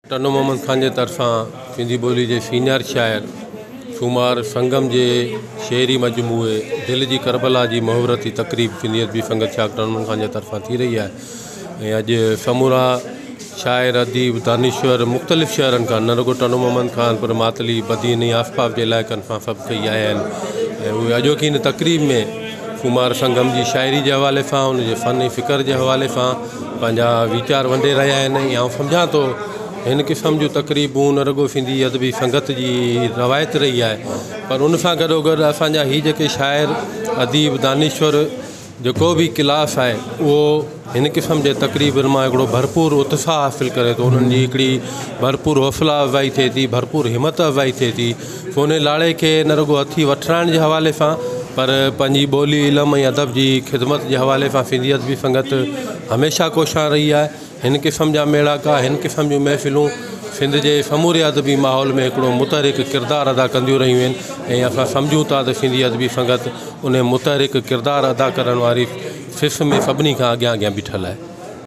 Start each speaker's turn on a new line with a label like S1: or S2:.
S1: ٽنڊو محمد خان جي طرفان سنڌي ٻولي جي سينيئر شاعر سومار سنگم جي شعري مجموعي دل جي ڪربلا جي مهورتي تقريب سنڌي ادبي سنگت شاخ ٽنڊو محمد خان جي طرفان ٿي رهي آهي ۽ اڄ سمورا شاعر اديب دانشور مختلف شهرن کان نه رڳو ٽنڊو محمد خان پر ماتلي بدين ۽ آس پاس جي علائقن کان سڀ ڪئي آيا آهن ۽ اهي اڄوڪي هن تقريب ۾ سومار سنگم جي شاعري جي حوالي سان ان جي فن ۽ فڪر جي حوالي سان پنهنجا ويچار ونڊي رهيا آهن ۽ آئون سمجهان ٿو هن قسم جون تقريبون نه رڳو سنڌي ادبي سنگت جي روايت رهي آهي پر ان سان گڏو گڏ اسانجا هي جيڪي شاعر اديب دانشور جيڪو به ڪلاس آهي اهو هن قسم جي تقريبن مان هڪڙو ڀرپور اتساهه حاصل ڪري ٿو انهن جي هڪڙي ڀرپور حوصلا افزائي ٿئي ٿي ڀرپور همت افزائي ٿئي ٿي سوني لاڙي کي نه رڳو هٿي وٺرائڻ جي حوالي سان پر پنهنجي ٻولي، علم ۽ ادب جي خدمت جي حوالي سان سنڌي ادبي سنگت هميشه ڪوشان رهي آهي. هن قسم جا ميڙاڪا، هن قسم جون محفلون سنڌ جي سموري ادبي ماحول ۾ هڪڙو متحرڪ ڪردار ادا ڪنديون رهيون آهن ۽ اسان سمجهون ٿا ته سنڌي ادبي سنگت انهي متحرڪ ڪردار ادا ڪرڻ واري صف ۾ سڀني کان اڳيان اڳيان بيٺل آهي.